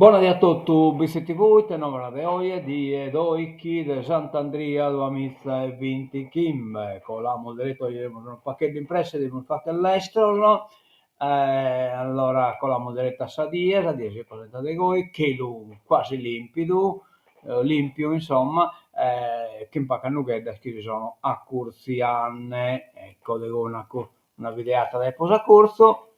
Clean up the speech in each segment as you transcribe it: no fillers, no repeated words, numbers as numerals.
Bona die a totu, Bitzi TV, ite novas de oje, die doichi de Sant'Andria duamiza e bintichimbe. Colamus deretu, oje semus unu pagheddu in presse, devimus fagher lestros, allora colamus deretu a sa die, sa die si presentat de goi, chelu quasi limpidu, limpiu insomma, chin pagas nugheddas chi si sono acurtziande, ecco de goi una bideata dae prus acurtzu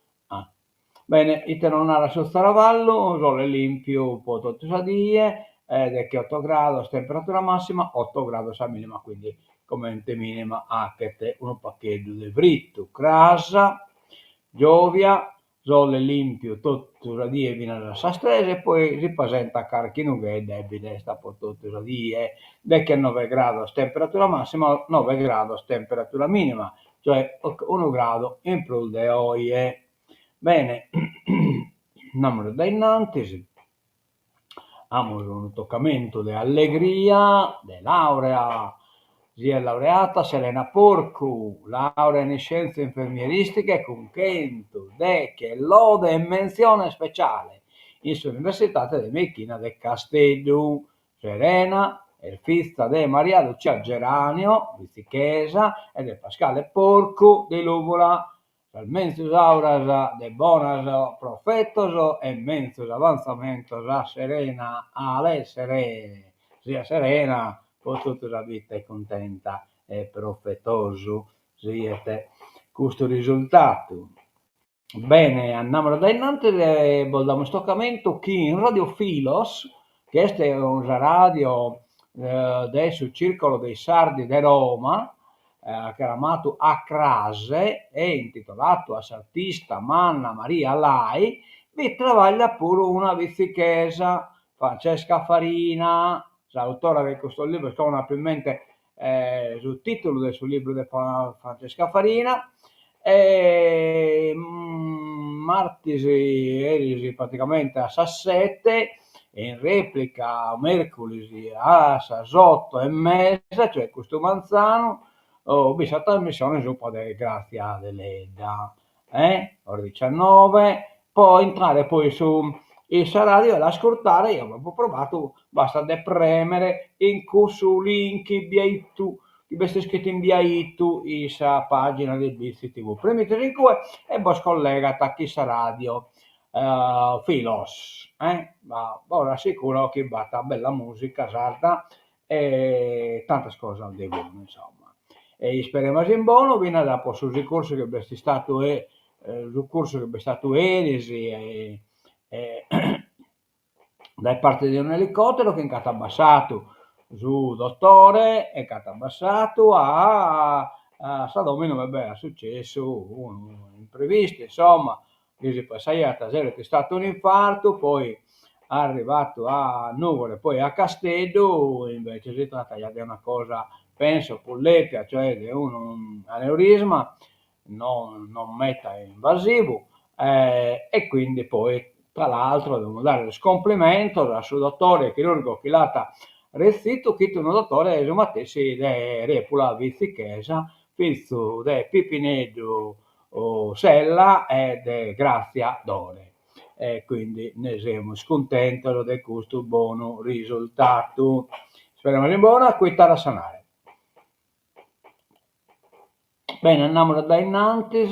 Bene, ite nos narat su zaravallu, sole limpiu po totu sa die, decheoto grados temperatura massima, oto grados sa minima, quindi comente minima 'achet unu pagheddu de fritu. Cras, giòvia, sole limpiu totu sa die finas a sas tres e poi si presentat carchi nughedda e bi restat po totu sa die, dechenoe grados temperatura massima, noe grados temperatura minima, cioè unu gradu in prus de oje. Bene, andamus dae innantis, amus unu tocamentu de allegria, de laurea, si est laureata Serena Porcu, laurea in iscienze infermieristiche cun 110 lode e mentzione speciale in s'Universitate de Meichina de Casteddu. Serena est fiza de Maria Lucia Geranio, bitzichesa, e de Pascale Porcu de Lùvula. Sas menzus auras de bonos profetos e menzus avantzamentos a Serena Alè Serè siat serena po totu sa vita e cuntenta e profetosu siet custu risultatu. Bene, andamus dae innantis e bos damus tocamentu chi in Radio Filos, chi est sa radio de su Circolo dei Sardi de Roma, cramatu A Crase e intitolatu a s'artista manna Maria Lai, bi trabagliat puru una bitzichesa, Francesca Farina, s'autora de custos libros, como no apo in mente su tìtulu de su libru de Francesca Farina, e martis eris praticamente a sas sete e in replica mèrculis a sas oto e mesa, cioè custu manzanu, b'est sa trasmissione subra de Grazia Deledda eh, ore diciannove, po intrare poi su in sa radio e l'ascurtare, eo b'apo provadu, bastat de premere in cussu link biaitu chi b'est iscritu in biaitu in sa pagina de Bitzi TV, premides in cue e bos collegat chin sa radio Filos, eh, ma bos assicuro chi b'at bella musica sarda e tantas cosas de bonu insomma. E isperemus in bonu finas po su sucursu chi b'est istadu e sucursu chi b'est istadu eris e dae parte de un'elicotero chi nch'at abbassadu su dotore e nch'at abbassadu a sa domo inue b'est sucessu unu imprevistu insomma chi si pensaiat esseret istadu un'infartu, poi arrivadu a Nùgoro e poi a Casteddu, invece si trataiat de una cosa penso prus lèpia, cioè de unu aneurisma non non meta invasivu e quindi poi tra l'altro devimus dare sos cumplimentos a su dotore chirurgo chi l'at retzitu, chi fit unu dotore su matessi de rèpula bitzichesa, fizu de Pipineddu Sella e de Grazia Dore e quindi nde semus cuntentos de custu bonu risultatu. Isperemus in bonu a cuitare a sanare. Bene, andamus dae innantis,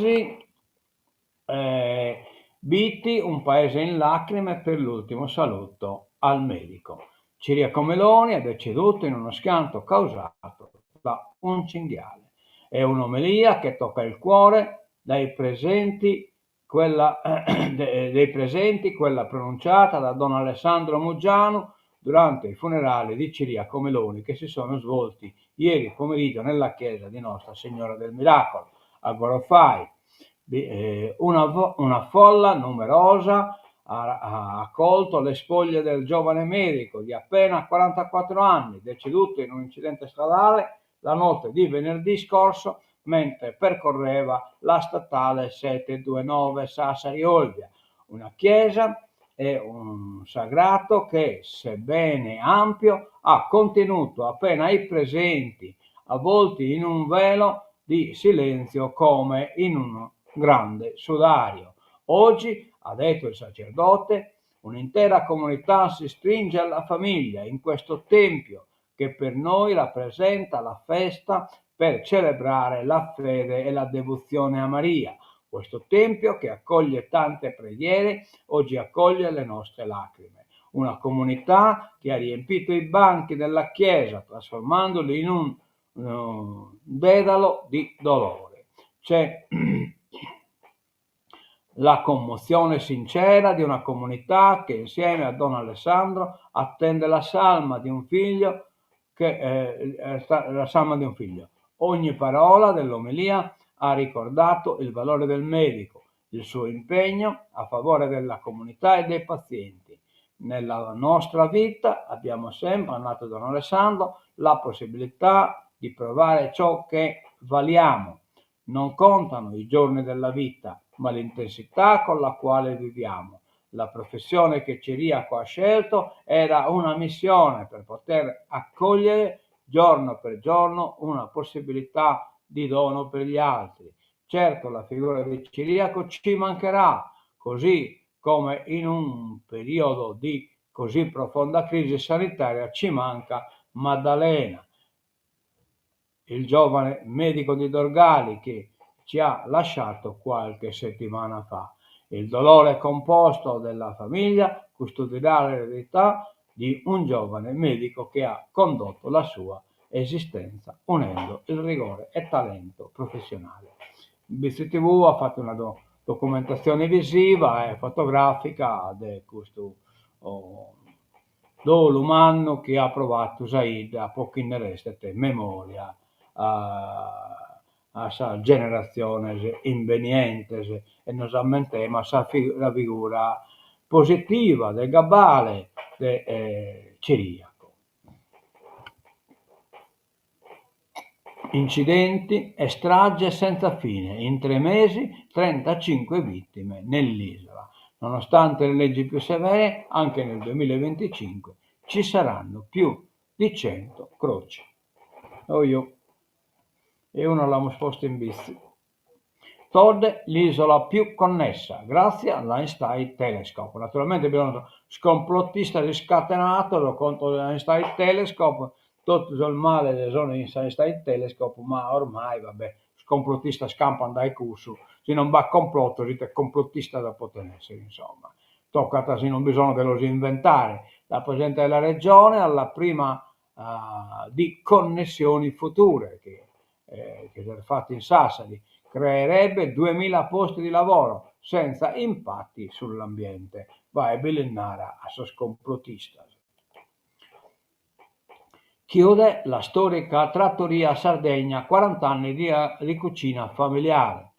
Bitti, un paese in lacrime per l'ultimo saluto al medico. Ciriaco Meloni è deceduto in uno schianto causato da un cinghiale. È un'omelia che tocca il cuore dai presenti quella, dei presenti, quella pronunciata da don Alessandro Muggianu durante i funerali di Ciriaco Meloni che si sono svolti ieri pomeriggio nella chiesa di Nostra Signora del Miracolo a Gorofai. Una, una folla numerosa. Ha accolto le spoglie del giovane medico di appena 44 anni, deceduto in un incidente stradale la notte di venerdì scorso mentre percorreva la statale 729 Sassari-Olbia. Una chiesa e un sagrato che, sebbene ampio, ha contenuto appena i presenti, avvolti in un velo di silenzio come in un grande sudario. Oggi, ha detto il sacerdote, un'intera comunità si stringe alla famiglia in questo tempio che per noi rappresenta la festa per celebrare la fede e la devozione a Maria. Questo tempio che accoglie tante preghiere, oggi accoglie le nostre lacrime. Una comunità che ha riempito i banchi della chiesa, trasformandoli in un uh, dedalo di dolore. C'è la commozione sincera di una comunità che insieme a Don Alessandro attende la salma di un figlio che, eh, la salma di un figlio. Ogni parola dell'omelia ha ricordato il valore del medico, il suo impegno a favore della comunità e dei pazienti. Nella nostra vita abbiamo sempre, ha detto Don Alessandro, la possibilità di provare ciò che valiamo. Non contano i giorni della vita, ma l'intensità con la quale viviamo. La professione che Ciriaco ha scelto era una missione per poter accogliere giorno per giorno una possibilità di dono per gli altri. Certo la figura di Ciriaco ci mancherà, così come in un periodo di così profonda crisi sanitaria ci manca Maddalena, il giovane medico di Dorgali che ci ha lasciato qualche settimana fa. Il dolore composto della famiglia custodirà l'eredità di un giovane medico che ha condotto la sua esistenza unendo il rigore e talento professionale. BCTV ha fatto una documentazione visiva e fotografica de custu dolu mannu chi at provatu sa 'idda po chi nde restet memoria a sas generatziones imbenientes e nos ammentemas sa figura positiva de gabbale de Ciriaco. Incidenti e strage senza fine, in tre mesi 35 vittime nell'isola. Nonostante le leggi più severe, anche nel 2025 ci saranno più di 100 croci. Ojo. E una l'amus posta in bitzi. Todde, l'isola più connessa, grazie all'Einstein Telescope. Naturalmente bi sunt sos complottistas iscatenados contro l'Einstein Telescope, totu sos males sunt in s'Einstein Telescope, ma ormai va bè, sos complottistas campant dae cussu, si non b'at complotos ite complottistas poten esser, insomma. Tocat si non bi sono de los inventare. La Presidente della Regione alla prima di connessioni future che che s'est fatu in Sassari, creerebbe duemila posti di lavoro senza impatti sull'ambiente. Bae bi lis nara a sos complottistas. Chiude la storica trattoria Sardegna, 40 anni di, di cucina familiare.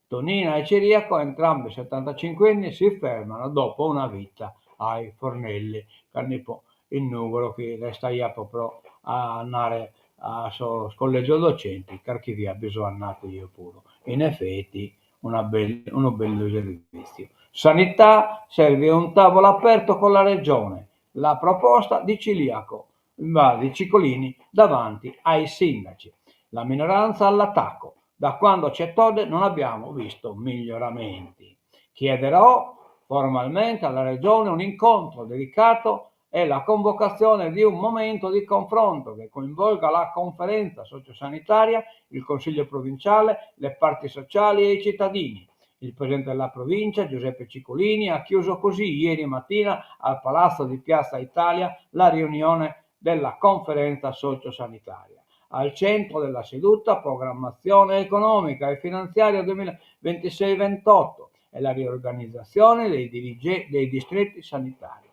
Tonina e Ciriaco, entrambi 75enni, si fermano dopo una vita ai fornelli. Cando ipo in Nugoro chi restaiat pro andare a sos collegios docenti, carchi via bi so andadu jeo puru. In effetti una unu bellu servitziu. Sanità, serve un tavolo aperto con la Regione, la proposta di Ciliaco, di Cicolini davanti ai sindaci. La minoranza all'attacco. Da quando c'è Todde non abbiamo visto miglioramenti. Chiederò formalmente alla Regione un incontro dedicato e la convocazione di un momento di confronto che coinvolga la conferenza sociosanitaria, il Consiglio provinciale, le parti sociali e i cittadini. Il presidente della provincia, Giuseppe Cicolini, ha chiuso così ieri mattina al Palazzo di Piazza Italia la riunione della conferenza sociosanitaria. Al centro della seduta programmazione economica e finanziaria 2026-28 e la riorganizzazione dei, dirige- dei distretti sanitari.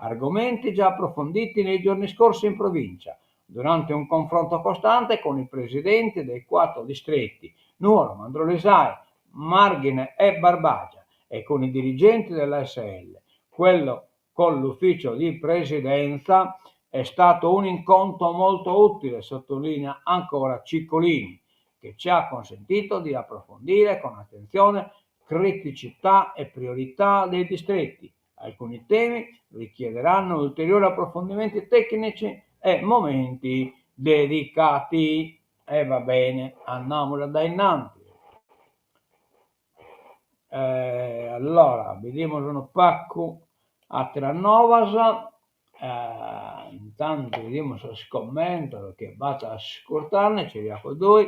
Argomenti già approfonditi nei giorni scorsi in provincia, durante un confronto costante con i presidenti dei quattro distretti, Nuoro, Mandrolisai, Marghine e Barbagia, e con i dirigenti della SL. Quello con l'ufficio di presidenza è stato un incontro molto utile, sottolinea ancora Ciccolini, che ci ha consentito di approfondire con attenzione criticità e priorità dei distretti. Alcuni temi richiederanno ulteriori approfondimenti tecnici e momenti dedicati. E va bene, andamus a dae innanti. Allora, bidimus unu pagu ateras novas, intantu bidimus sos commentos chie b'at ascurtende, Ciriaco Dui,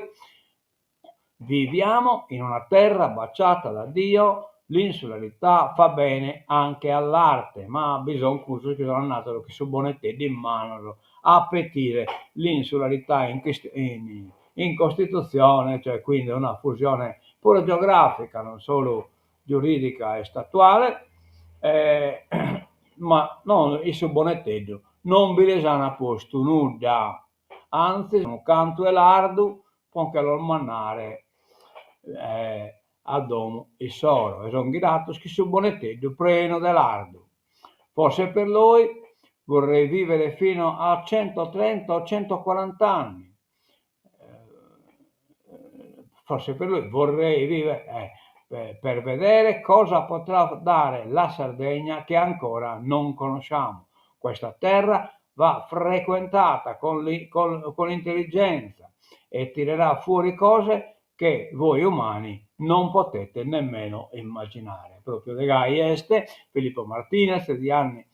Viviamo in una terra baciata da Dio, l'insularità fa bene anche all'arte, ma bi son cussos chi son andados chin su boneteddu in manos a petire l'insularità in in in Costitutzione, cioè quindi una fusione puru geografica, non solu giuridica e statuale, ma no in su boneteddu non bi lis an postu nudda, antzis unu cantu 'e lardu po nche los mandare a domo issoro e son ghirados chin su boneteddu prenu de lardu. Fosse per lui vorrei vivere fino a centotrenta o centocuaranta anni, fosse per lui vorrei vivere per vedere cosa potrà dare la Sardegna che ancora non conosciamo. Questa terra va frequentata con con intelligenza e tirerà fuori cose che voi umani non potete nemmeno immaginare. Propriu de gai est Filippo Martinez di anni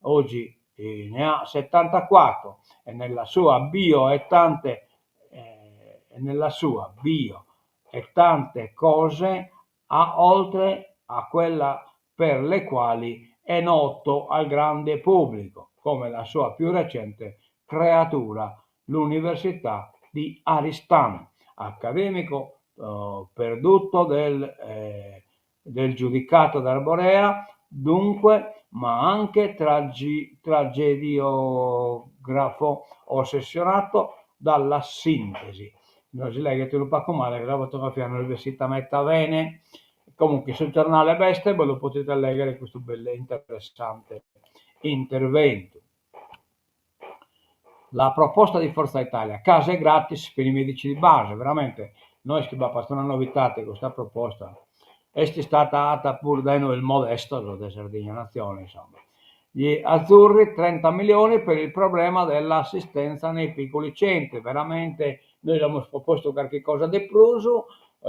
oggi ne ha settantacuatro e nella sua bio e tante e nella sua bio e tante cose ha oltre a quella per le quali è noto al grande pubblico, come la sua più recente creatura, l'Università di Aristano, accademico perduto del del Giudicato d'Arborea, dunque, ma anche tragediografo ossessionato dalla sintesi. No si leghet unu pagu male ca sa fotografia no est bessida meda bene, comunque in su giornale b'est, bos lu potite lèghere custu bellu e interessante interventu. La proposta di Forza Italia, case gratis per i medici di base, veramente no est chi b'apat una novidade custa proposta est istada 'ata puru dae nois modestos de Sardigna Natzione, insomma. Gli azzurri 30 milioni per il problema dell'assistenza nei piccoli centri, veramente nois amus propostu carchi cosa de prus,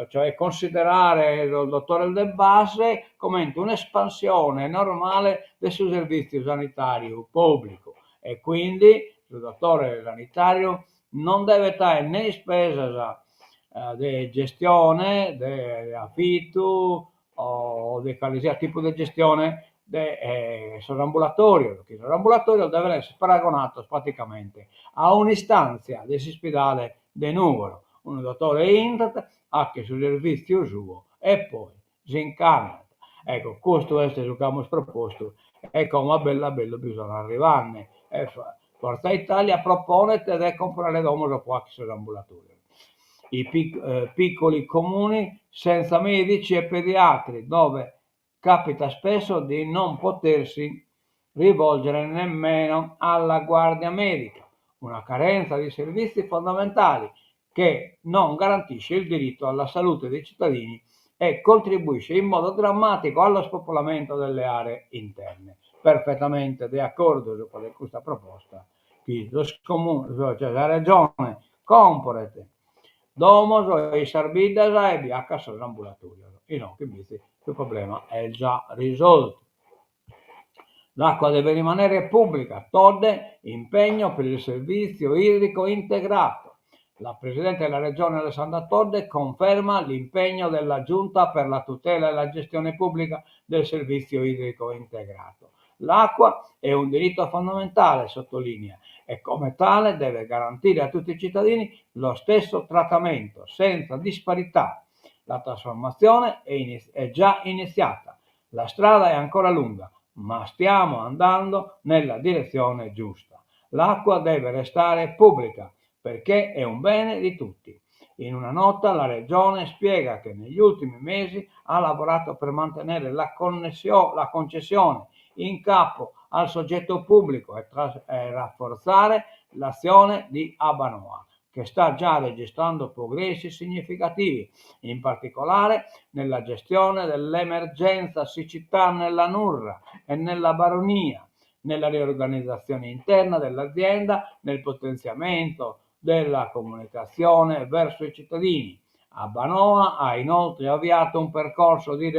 cioè considerare sos dotores de base comente un'espansione normale de su servìtziu sanitàriu pùblicu e quindi su dotore sanitàriu non devet aer ne ispesas de gestione, de afitu o de cale siat tipu de gestione de sos ambulatòrios, chi sos ambulatòrios devent esser paragonados praticamente a un'istàntzia de s'ispidale de Nùgoro, unu dotore intrat, 'achet su servìtziu suo e poi si nch'andat. Ecco, custu est su chi amus propostu e como a bellu a bellu bi sono arrivande e Forza Italia proponet de comporare domos po 'acher sos ambulatòrios. I piccoli comuni senza medici e pediatri, dove capita spesso di non potersi rivolgere nemmeno alla guardia medica, una carenza di servizi fondamentali che non garantisce il diritto alla salute dei cittadini e contribuisce in modo drammatico allo spopolamento delle aree interne. Perfettamente de acordu subra de custa proposta chi sos comunes, cioè sa Regione, comporet domos in sas biddas e bi 'acat sos ambulatorios, inoghe imbetzes su problema est già risoltu. L'acqua deve rimanere pubblica, Todde, impegno per il servizio idrico integrato. La Presidente della Regione Alessandra Todde conferma l'impegno della Giunta per la tutela e la gestione pubblica del servizio idrico integrato. L'acqua è un diritto fondamentale, sottolinea, e come tale deve garantire a tutti i cittadini lo stesso trattamento, senza disparità. La trasformazione è, iniz- è già iniziata. La strada è ancora lunga, ma stiamo andando nella direzione giusta. L'acqua deve restare pubblica perché è un bene di tutti. In una nota la Regione spiega che negli ultimi mesi ha lavorato per mantenere la, la concessione in capo al soggetto pubblico e rafforzare l'azione di Abbanoa, che sta già registrando progressi significativi, in particolare nella gestione dell'emergenza siccità nella Nurra e nella Baronia, nella riorganizzazione interna dell'azienda, nel potenziamento della comunicazione verso i cittadini. Abbanoa ha inoltre avviato un percorso di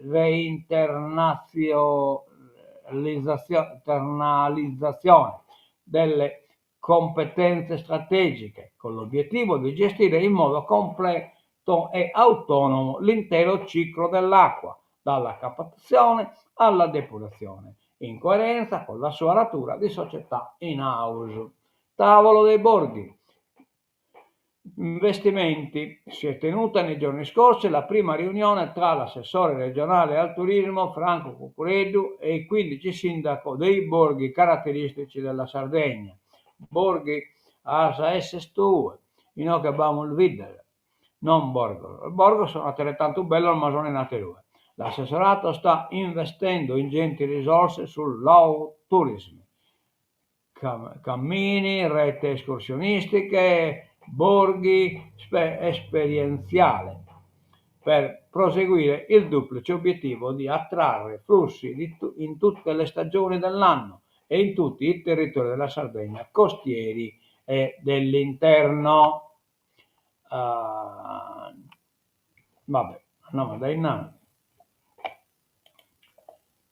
reinternalizzazione delle competenze strategiche, con l'obiettivo di gestire in modo completo e autonomo l'intero ciclo dell'acqua, dalla captazione alla depurazione, in coerenza con la sua natura di società in house. Tavolo dei borghi. Investimenti. Si è tenuta nei giorni scorsi la prima riunione tra l'assessore regionale al turismo Franco Cuccureddu e i 15 sindaco dei borghi caratteristici della Sardegna. Borghi as a esser tue, inoghe b'amus biddas, non borgos. Sos borgos sono ateretantu bellos ma sono in aterue. L'assessorato sta investendo ingenti risorse sul slow tourism, cammini, rete escursionistiche, borghi esperienziale, per proseguire il duplice obiettivo di attrarre flussi in tutte le stagioni dell'anno e in tutti i territori della Sardegna costieri e dell'interno. Uh, vabbè, andiamo dai innanti.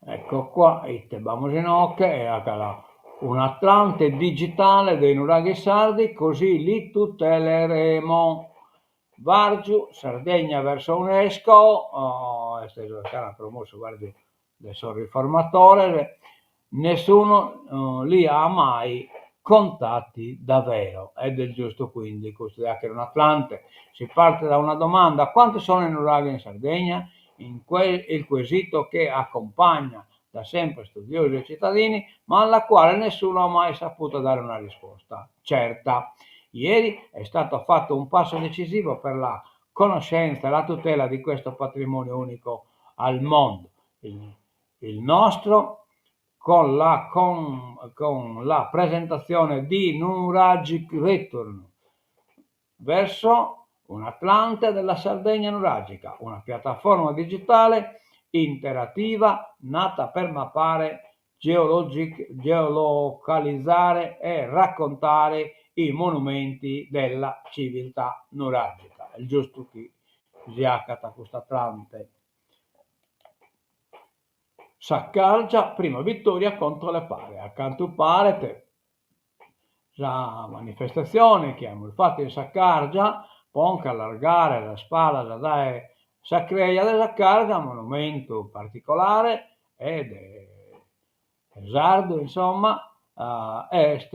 Ecco qua, ite b'amus inoghe e acala un atlante digitale dei nuraghi sardi, così li tuteleremo. Vargiu, Sardegna verso Unesco, oh, est su chi at promossu Vargiu de sos riformatores, nessuno li ha mai contati davvero. Ed è giusto quindi custu de 'achere un'atlante. Si parte da una domanda, quanti sono i nuraghi in Sardegna? In il quesito che accompagna da sempre studiosi e cittadini, ma alla quale nessuno ha mai saputo dare una risposta certa. Ieri è stato fatto un passo decisivo per la conoscenza e la tutela di questo patrimonio unico al mondo. Il, il nostro con la, con, con la presentazione di Nuragic Return verso un Atlante della Sardegna Nuragica, una piattaforma digitale interattiva nata per mappare, geolocalizzare e raccontare i monumenti della civiltà nuragica. Est giustu chi si acatat custu Atlante. Saccargia, prima vittoria contro le pale. A cantu paret sa manifestatzione chi amus fatu in Saccargia po nche allargare sas palas dae sa creja de Saccargia, monumentu particolare e de sardu insomma, est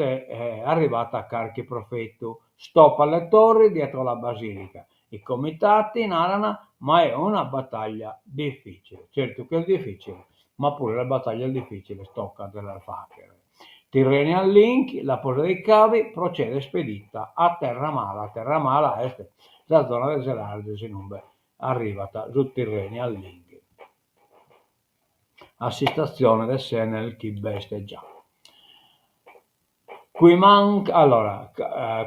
arrivata a carchi profetu. Stop alle torri dietro la basilica. I comitati naran ma è una battaglia difficile. Certu chi est difficile, ma puru sas battaglias difficiles tocat de las fagher. Tyrrhenian Link, la posa dei cavi procede spedita a Terramala. Terramala est sa zona de Selargius in ube arrivat su Tyrrhenian Link a s'istatzione de s'Enel chi b'est già. Qui manca, allora,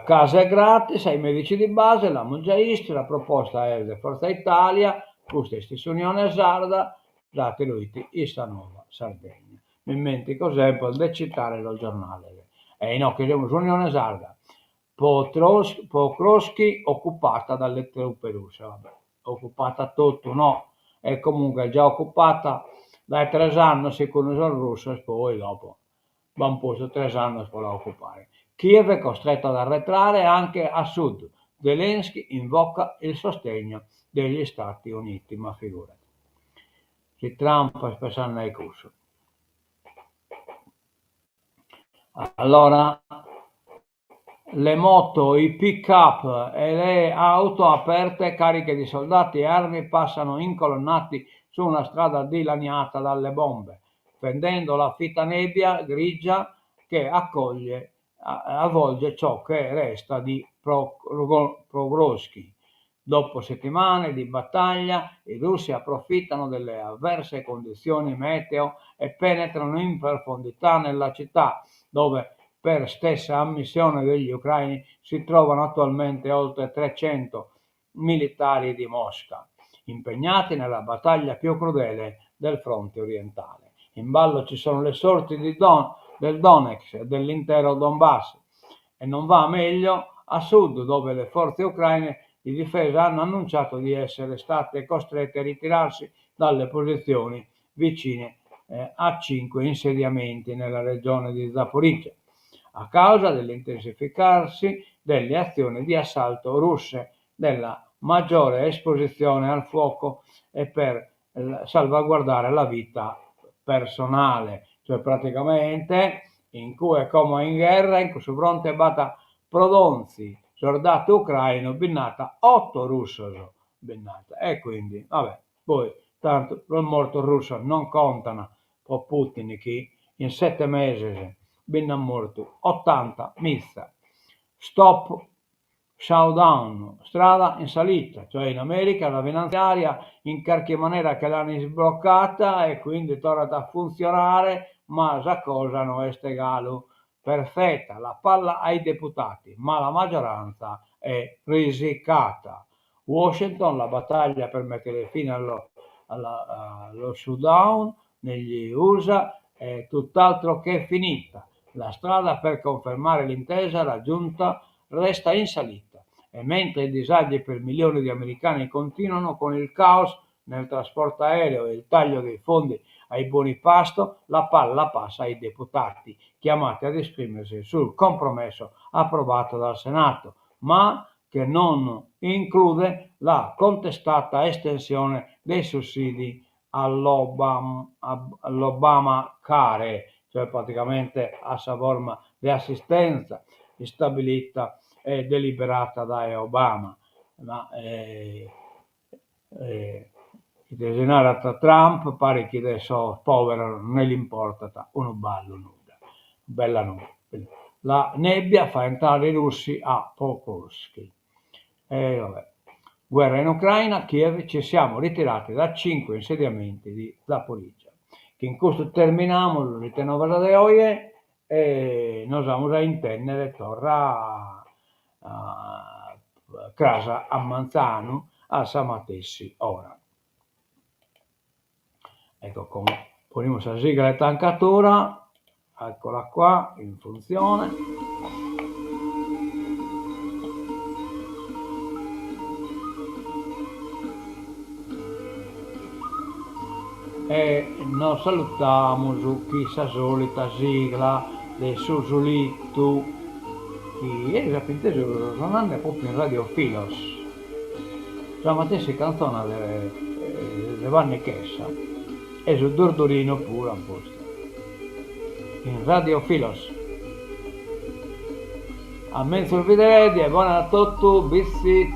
case gratis ai medici di base, l'amus già istu, sa proposta est de Forza Italia, custa est s'Unione Sarda, s'ateru 'it in sa Nuova Sardegna. M'immentico sempre de citare sos giornales. E inoghe semus Unione Sarda, Pokrovsk occupata dalle truppe russe, vabbè, occupata totu no, e comunque già occupata dae tres annos segundu sos russos, poi dopo b'an postu tres annos pro la occupare. Kiev è costretta ad arretrare anche a sud, Zelensky invoca il sostegno degli Stati Uniti, ma figurati si Trump est pensende a cussu. Allora le moto, i pick-up e le auto aperte cariche di soldati e armi passano incolonnati su una strada dilaniata dalle bombe, fendendo la fitta nebbia grigia che accoglie, avvolge ciò che resta di Pokrovsk. Dopo settimane di battaglia, i russi approfittano delle avverse condizioni meteo e penetrano in profondità nella città, dove, per stessa ammissione degli ucraini, si trovano attualmente oltre 300 militari di Mosca, impegnati nella battaglia più crudele del fronte orientale. In ballo ci sono le sorti di Don, del Donetsk e dell'intero Donbass. E non va meglio a sud, dove le forze ucraine di difesa hanno annunciato di essere state costrette a ritirarsi dalle posizioni vicine eh, a cinque insediamenti nella regione di Zaporizhzhia, a causa dell'intensificarsi delle azioni di assalto russe, della maggiore esposizione al fuoco e per salvaguardare la vita personale, cioè praticamente in cue como in gherra in cussu fronte b'at pro donzi sordadu ucrainu bi nd'at oto russos bi nd'at e quindi va bè poi tantu sos mortos russos non contan pro Putin chi in sete meses bi nd'at mortu otantamiza. Stop Shutdown, strada in salita, cioè in America la finanziaria in carchi manera che l'an isbloccata e quindi torrat a funtzionare, ma sa cosa no est galu perfetta, la palla ai deputati, ma la maggioranza è risicata. Washington, la battaglia per mettere fine allo, alla, allo shutdown negli USA è tutt'altro che finita. La strada per confermare l'intesa raggiunta resta in salita e mentre i disagi per milioni di americani continuano con il caos nel trasporto aereo e il taglio dei fondi ai buoni pasto, la palla passa ai deputati, chiamati ad esprimersi sul compromesso approvato dal Senato, ma che non include la contestata estensione dei sussidi all'Obamacare, cioè praticamente a sa forma de assistenza istabilita e deliberata dae Obama. Ma eh, eh, ite si narat Trump paret chi de sos poveros ne l'importat unu ballu nudda. Bella nudda. La nebbia fa entrare i russi a Pokrovsk. E vabbè. Guerra in Ucraina, Kiev, ci siamo ritirati da cinque insediamenti di Zaporizhzhia. Chin custu terminamus Ite Novas de oje e nos amus a intèndere torra cras a manzanu a sa matessi ora. Ecco como ponimus sa sigla 'e tancadura, eccola qua in funzione. E nos salutamus chin sa solita sigla de su Sulittu chi eris apo intesu sonande propriu in Radio Filos, sa matessi cantzona de de Vanni Chessa e su Durdurinu puru an postu in Radio Filos. A menzus bidere, die bona a totu, bitzi.